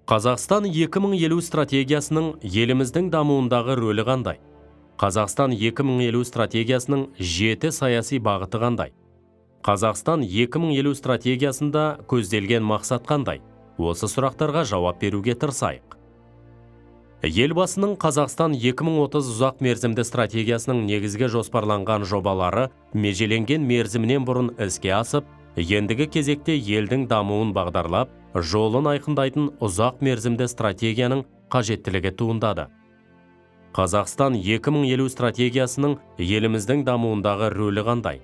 Қазақстан 2050 стратегиясының еліміздің дамуындағы рөлі қандай? Қазақстан 2050 стратегиясының жеті саяси бағыты қандай? Қазақстан 2050 стратегиясында көзделген мақсат қандай? Осы сұрақтарға жауап беруге тырысайық. Елбасының Қазақстан 2030 ұзақ мерзімді стратегиясының негізгі жоспарланған жобалары межеленген мерзімінен бұрын іске асып, ендігі кезекте елдің дамуын бағдарлап, жолын айқындайтын ұзақ мерзімді стратегияның қажеттілігі туындады. Қазақстан 2050 стратегиясының еліміздің дамуындағы рөлі қандай?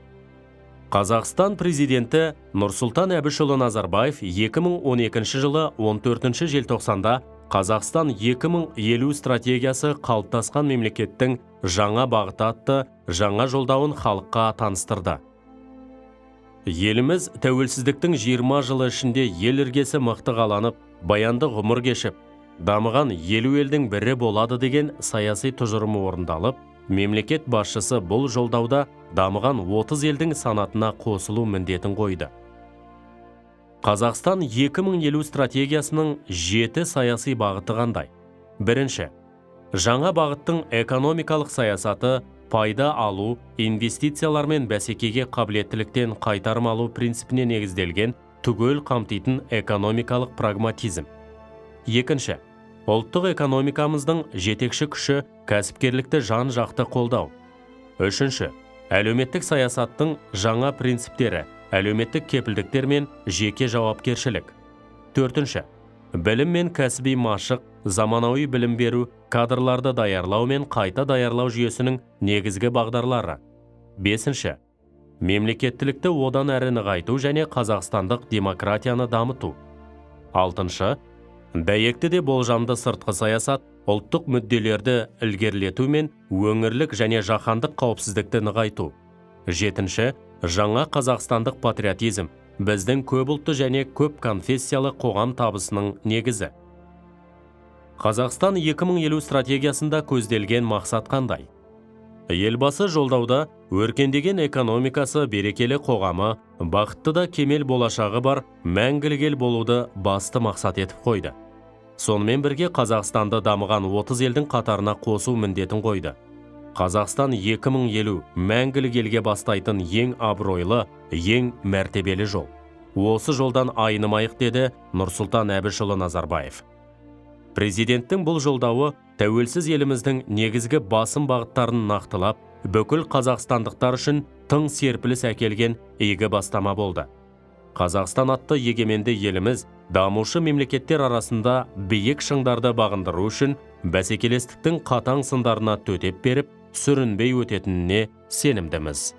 Қазақстан президенті Нұрсұлтан Әбішұлы Назарбаев 2012 жылы 14 желтоқсанда Қазақстан 2050 стратегиясы қалыптасқан мемлекеттің жаңа бағыты атты жаңа жолдауын халыққа таныстырды. Еліміз тәуелсіздіктің 20 жылы ішінде ел іргесі мықты қаланып, баянды ғұмыр кешіп, дамыған 50 елдің бірі болады деген саяси тұжырымы орындалып, мемлекет басшысы бұл жолдауда дамыған 30 елдің санатына қосылу міндетін қойды. Қазақстан 2050 стратегиясының жеті саяси бағыты қандай? Бірінші, жаңа бағыттың экономикалық саясаты пайда алу, инвестициялар мен бәсекеге қабілеттіліктен қайтарым алу принципіне негізделген түгел қамтитын экономикалық прагматизм. Екінші, ұлттық экономикамыздың жетекші күші кәсіпкерлікті жан-жақты қолдау. Үшінші, әлеуметтік саясаттың жаңа принциптері, әлеуметтік кепілдіктер мен жеке жауапкершілік. Төртінші, білім мен кәсіби машық, заманауи білім беру, кадрларды даярлау мен қайта даярлау жүйесінің негізгі бағдарлары. Бесінші, мемлекеттілікті одан әрі нығайту және қазақстандық демократияны дамыту. Алтыншы, дәйекті де болжамды сыртқы саясат, ұлттық мүдделерді ілгерілету мен өңірлік және жаһандық қауіпсіздікті нығайту. Жетінші, жаңа қазақстандық патриотизм, біздің көп ұлтты және көп конфессиялы қоғам табысының негізі. Қазақстан 2050 стратегиясында көзделген мақсат қандай? Елбасы жолдауда өркендеген экономикасы, берекелі қоғамы, бақытты да кемел болашағы бар мәңгілік ел болуды басты мақсат етіп қойды. Сонымен бірге Қазақстанды дамыған 30 елдің қатарына қосу міндетін қойды. Қазақстан 2050 мәңгілік елге бастайтын ең абыройлы, ең мәртебелі жол. Осы жолдан айнымайық, деді Нұрсұлтан Әбішұлы Назарбаев. Президенттің бұл жолдауы тәуелсіз еліміздің негізгі басым бағыттарын нақтылап, бүкіл қазақстандықтар үшін тың серпіліс әкелген игі бастама болды. Қазақстан атты егеменді еліміз дамушы мемлекеттер арасында биік шыңдарды бағындыру үшін бәсекелестіктің қатаң сындарына төтеп беріп, сүрінбей өтетініне сенімдіміз.